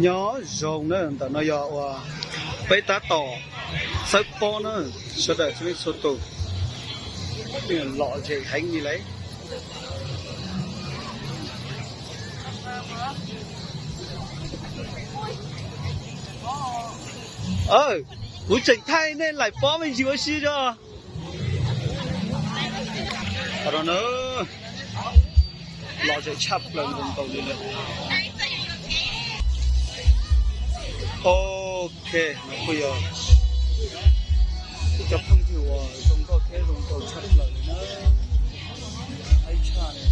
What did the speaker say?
Nyob zoo na, ntawm no yog uas peb tab tom xawb pob na, sawv daws txhua leej txhua tus, lom zem heev li lawm. Kuv tseem thaij nej laim pob me ntsis ua si tso. Qhov no na, lom zem tshaj plaws nkaus li lawm. Ok, no kuj yog ib cov phooj ywg uas zoo nkauj thiab zoo nraug tshaj plaws li na. Aib tshaj li.